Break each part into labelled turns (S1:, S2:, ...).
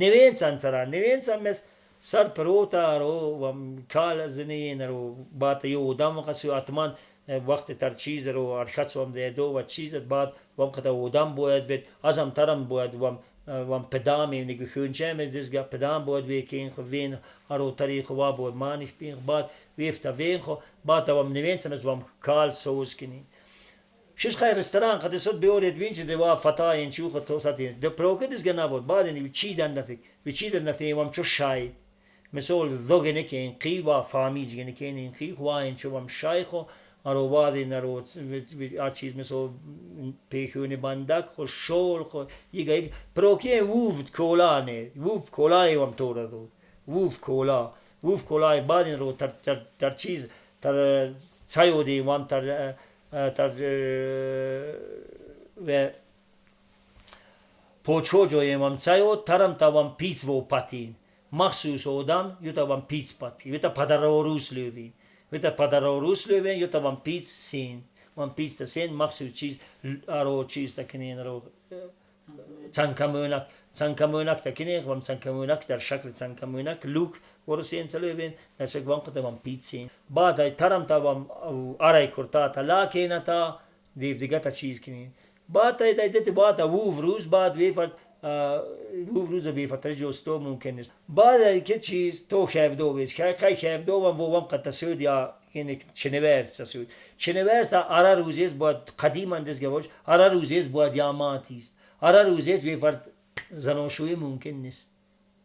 S1: Невенцан цара, невенцан мес сар пروта ро вам кал зенин ро бат ю одам қасу атман вақт тар чиз ро архац вам дедо ва чиз баъд вам қата одам бояд вет азам тарам бояд вам педами ниг хунчем дисга педам бояд векин вин аро тарих ва бояд маних пин баъд вефта вен хо баъд вам невенцан мес вам кал соус кини. Шиш хай ресторан қад сот биоред винчи де ва фата ин чу то сати де проке дисга набод баъд ин чидан нафик чидан нафик вам чо шай مثل ذوقنه که این قی و فامیج گنه که این قی و این چو هم شای خو ارو وادی نرو هر چیز مثل پیخون بندک خو شول خو یگه پروکی ووفد کولا نه ووف کولای هم تورا دو ووف کولا ووف کولای بعد این رو تر تر تر چیز تر چایودی وام تر تر و پوچو جویم هم چایو ترم تا وام پیچ و پاتین مخصوص одам юта вам пиц пат юта падарорус лёвин юта падарорус лёвин юта вам пиц син вам пиц та син махсус чиз аро чиз та кинин ро цанкамӯнак цанкамӯнак та кинин вам цанкамӯнак дар шакли цанкамӯнак лук воро син цалёвин дар шакл вам қата вам пиц син баъд ай тарам та вам арай курта та лакена та див дига та чиз кинин баъд ай дай дете баъд вув рӯз баъд вефард روز به فتره جستو ممکن نیست. بعد که چیز تو خفدو بیس خی خی خفدو و وام قد تسود یا یعنی چنورس تسود چنورس ارا روزیز باید قدیما دزگواش ارا روزیز باید یاماتیست ارا روزیز به فرد زناشویی ممکن نیست.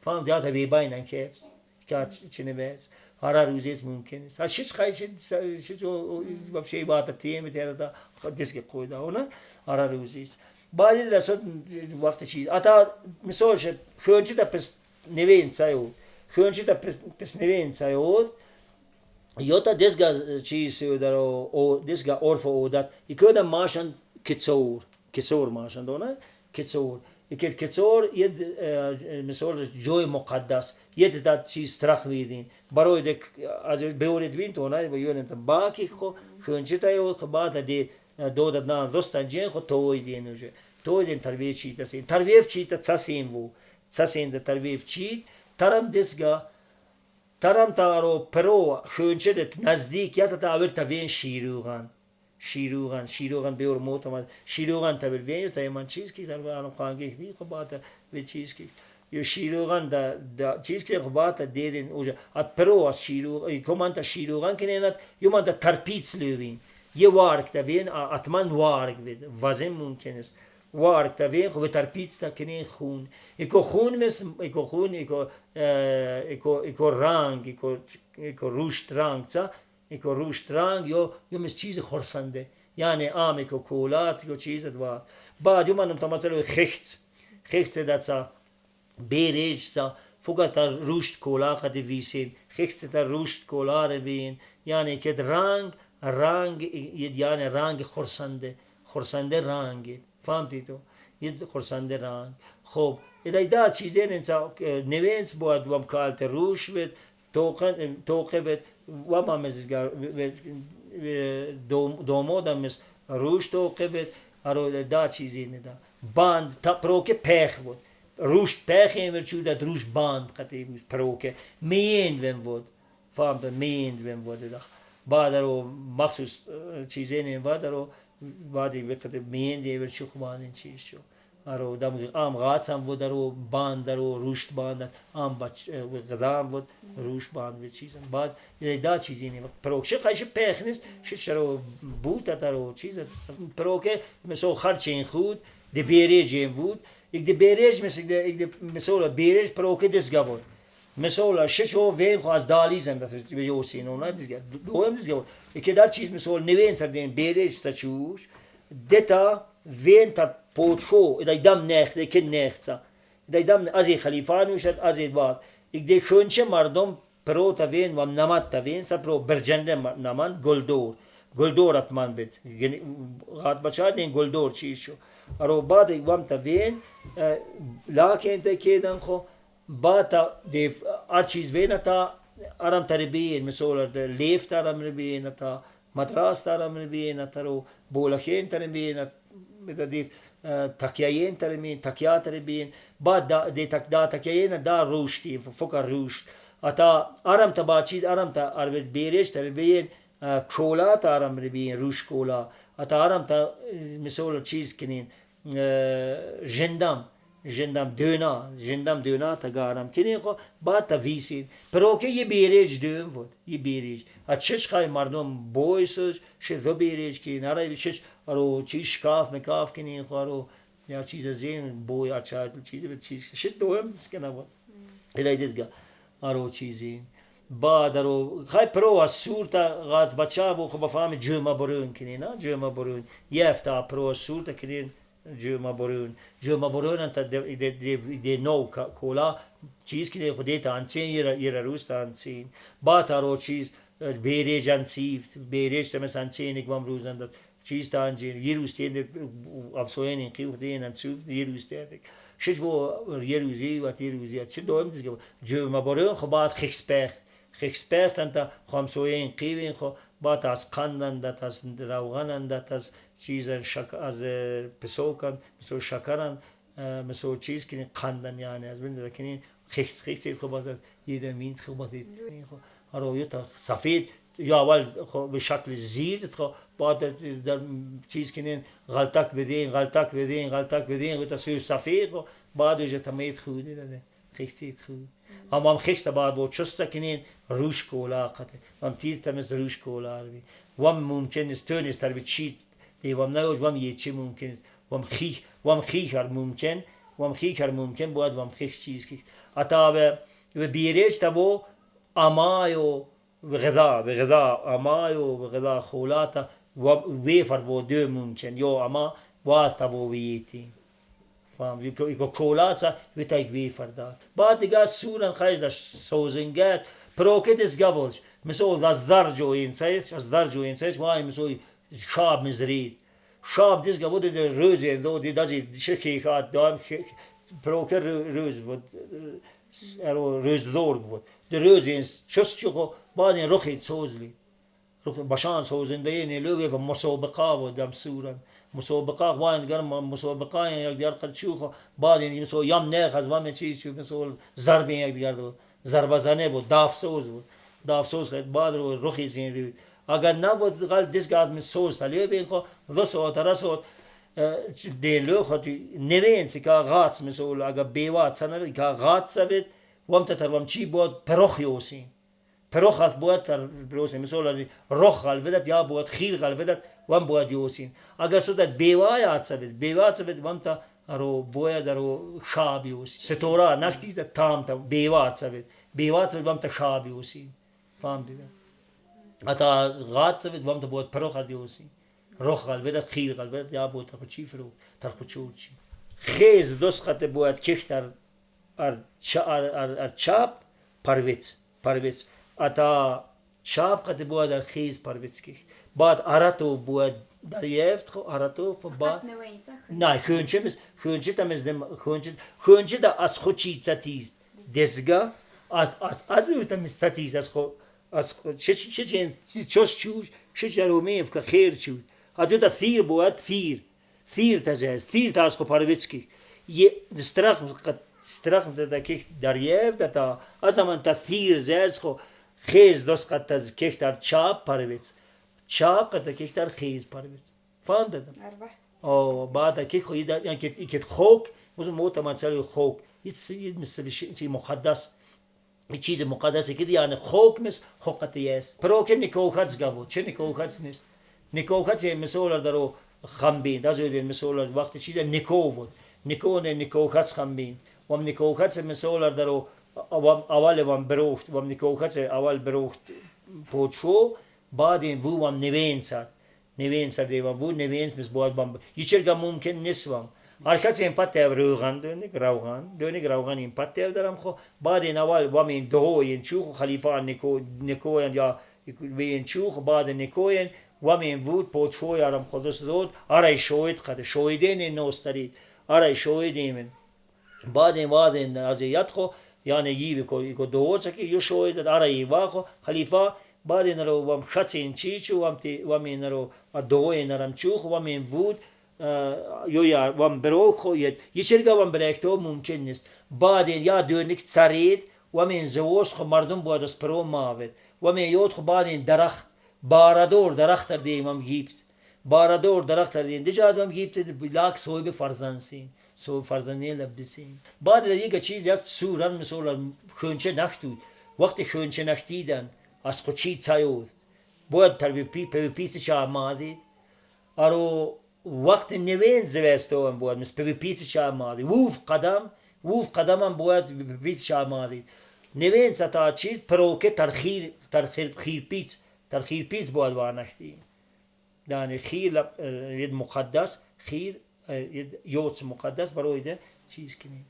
S1: فهم یا تا بینن کفس که چنورس ارا روزیز ممکن نیست. شش خی شش вообще бата теме та диски қойда она ара روزیز بعد رسد وقت چیز ата مثال شد خونچی تا پس نوین سایو خونچی تا پس نوین سایو یوتا دزگا چیز در او دزگا عرف عادت یکودا ماشان کچور کچور ماشان دونه کچور یکی کچور یه مثال جوی مقدس یه داد چیز ترخ میدین برای دک از بیورید وین تو نه و یونم تا باکی خو خونچی تا یو خو بعد دی دودad na dostan džen خو توی دین уже توی دین تربیه چیت سین تربیه چیت تسین وو تسین د تربیه چیت ترم دسگا ترم تارو پرو خونچه دت نزدیک یا تا اور تا وین شیروغان شیروغان شیروغان بیور موت شیروغان تا وین تا ایمان چیز کی تر انو خانگی کی خو بات و چیز کی یو شیروغان دا دا چیز کی خو بات دیدن اوجا ات پرو از شیروغ کمانتا شیروغان کنینat یومان تا ترپیץ لوین یه وارک تا وین اتمان وارک وید وزن ممکن است وارک تا وین خو ترپیץ تا کنین خون ایکو خون مس ایکو خون ایکو ایکو ایکو رنگ ایکو ایکو روشت رنگ تا ایکو روشت رنگ یو یو مس چیز خورسنده یعنی آم ایکو کولات ایکو چیز دوات بعد یو منم تا مثلا خخت خخت داتsa بیریج تا فقط تا روشت کولا قد ویسین خخت تا روشت کولا بین یعنی که رنگ رنگ یعنی رنگ خورسنده خورسنده رنگ فهمتی تو یه خورسنده رنگ. خب ایدا دا چیزه ننسا نوینس باید وام کالت روش وید توقه وید وام هم دومودم مس روش توقه وید ارو دا چیزی ندا باند تا پروکه پخ بود روش پخ این چو داد روش باند قطعی بود پروکه مین ون بود فهمت مین ون بود دخ بعد رو مخصوص چیزی نه بعد رو بعد وقت مین دی ور چو خوان چیز شو ارو دم ام غاtsam بود رو باند رو روشت باند ام بچ غذام بود روش باند و چیزم بعد دا چیزی نه پروکشه خیش پخ نیست شش رو بوت رو چیز پروکه مثلا خرچین خود د بیریج بود ik de بیریج مثل ik de مثلا بیریج پروکه دزگا بود مثلا شش و وین خو از دالیزم به یوسین اون دزگا دوم دزگا بود که در چیز مثلا نوین سر دین بیریج تا چوش دتا وین تا پوتشو ایدا دم نخ ده که نخца ایدا دم از خلیفه نوشد از بعد ik de خونچه مردم پرو تا وین و نمد تا وین سر پرو برجنده نمان گلدور گلدور اتمان بید غات بچار دین گلدور چیز شو ارو بعد وام تا وین لاکن تا کیدن خو با تا دیف هر چیز وین تا ارم تربیین مثلا لیف ترم ربین تا مدرس ترم ربین تا رو بولخین تربین такяен термин такя термин баъд да такяен да рушти фока рушт ата арам та ба чиз арам та арбет береш тербиен кола та арам рибин руш кола ата арам та мисол чиз кинин жендам дөна та гарам кинин хо баъд та висин проке е береж дөн вод е береж а чиш хай мардум бойсш ше береж ки нара шиш аро чи шкаф мекаф кинин хо аро я чиз зин бой ача чиз чиз шиш доем скана вод илай дизга аро чизи баъд аро хай про аз сурта газ бача бо хо бафами ҷума бурун кинин а ҷума бурун ефта про сурта кинин ҷума бурун ҷума бурун та де но кола чиз кинин хо дета анцин ира руста анцин баъд аро чиз береж анцифт береж тамес анциник вам рузан чиз та анҷин ерустен авсоен қиух ден анцифт ерустен шиш во ерӯзи ва ерӯзи чи доим дизга ҷума бурун хо баъд хексперт анта хамсоен қивин хо баъд аз қанданд аз равғананд аз чиз аз песокан мисол шакаран мисол чиз кини қандан яъне аз бин кини хекс хекс хо баъд еда мин хо баъд хо аро юта сафед ё аввал ба шакли зир хо баъд дар чиз кинин ғалтак бедин ғалтак бедин ғалтак бедин юта сӯи сафед хо баъд уже тамед худи даде хексит худ ам хекста баъд бо чуста кинин руш кола қате вам тир тамес руш кола арви вам мумкин нест тönис тарби чи вам наёж вам ечи мумкин нест вам хихар мумкин вам хихар мумкин бояд вам хих чиз ки ата бе береж таво амайо بغذاء امايو بغذاء خولاتا ويفر و دو ممكن يو اما واتبو ويتي فهم يكو كولاتا ويتايك ويفر دا بعد دیگه سورن خرج دا سوزنگت پروکت گاولش مثل از درجو این سایش از درجو این سایش وای مثل شاب مزرید شاب دیس گاود ده روز دو دی دازی شکی خات دام پروکر روز بود روز دور بود ده روز این چس چخو بعد این رخی سوزلی رخ بشان سوزنده این لوی و مسابقه و دم سورن مسابقه وان گرم مسابقه یک دیار قد چوخ بعد این مثل یم نه از وام چی چی مثل ضربه یک دیار دو ضربه زنه بود داف سوز بود داف سوز خد بعد رو رخی زین روی اگر نبود قال دیس گاز می سوز تلیه بین خو دو ساعت رسوت دلو خو نوین سکا غاص مثل اگر بیوات سنه کا غاص سوید وام تتر چی بود پرخ یوسین پرخ بود تر بروسین مثل رخ الودت یا بود خیر الودت وام بود یوسین اگر سودت بیوایات سوید بیوات سوید وام تا رو باید رو شاب یوسین ستورا نختیز تام تا بیوات سوید بیوات سوید وام تا شاب یوسین فهم دیده اتا غات سوید وام تا بود پرخ یوسین رخ الودت خیر الودت یا بود تر چی فرو تر چی خیز دوست خط بود کیختر ار چاپ پرویت اتا چاپ قد بود در خیز پرویت کیخت بعد اراتو بود در یفت خو اراتو خو بعد نه خونچه مس خونچه تمز دم خونچه دا از خو چی تیز دزگا از از از او تمز تیز از خو از چه چه چه چوش چوش چه جرومیف که خیر چو ادو دا ثیر بود ثیر تزاز ثیر تا از خو پرویت کی یه دسترخ استراخ دا کیخ دریев да азаман та θир зез хо خیز دوست قد تز کیخ در چاپ پرویت چاپ قد کیخ در خیز پرویت فهم دادم او بعد کیخ خو یعنی که خوک موت مثلا خوک هیچ مثل شيء مقدس چیز مقدسه که یعنی خوک مس خوقتیس پروکه نیکوخats گاو چه نیکوخats نیست نیکوخats مثلا درو خمبین دازو مثلا وقتی چیز نیکو بود نیکو نه نیکوخats خمبین وام نیکوخats مثلا درو اول وام بروخت وام نیکوخats اول بروخت پوچو بعد وو وام نوینسر دی وام وو نوینس مس بود وام یچرگا ممکن نیست وام هرکس این پته روغن دونیک روغن این پته دارم خو بعد این اول وام این دو این چوخ خلیفه نیکو یا این چوخ بعد نیکوین وام این وود پوچو یارم خودش دود آره شوید قد شویدین نوستری آره شویدین بعد این بعد این از یاد خو یعنی یی کو دو چکی یو شوید آره ای واخو خلیفه بعد این رو وام خچین چیچو وام تی وام این رو دو این رم چوخ وام این وود ё вам брохоед ечерга вам брехто мумкин нест. Баъден я дёрник царид ва мен завоз хо мардум бояд аз про мавед ва мен ёд хо баъден дарахт барадор дарахтар деемам гипт барадор дарахтар деем дижадвам гипт лак соҳиби фарзандсин, соҳиби фарзандин лабдисин. Баъд дига чиз аст, суран мисол хӯнча нахтуд, вақте хӯнча нахтидан аз хучи цаёд бояд певиписи шаамадид аро вақти невен зевестован бояд мис певиписи шаамадид вуф қадам, вуф қадамам бояд певиписи шаамадид невен сата чиз проке тархир тархир хирпиц тархирпиц бояд ванахти яъне хир муқаддас хир ёц муқаддас барои чиз кунем.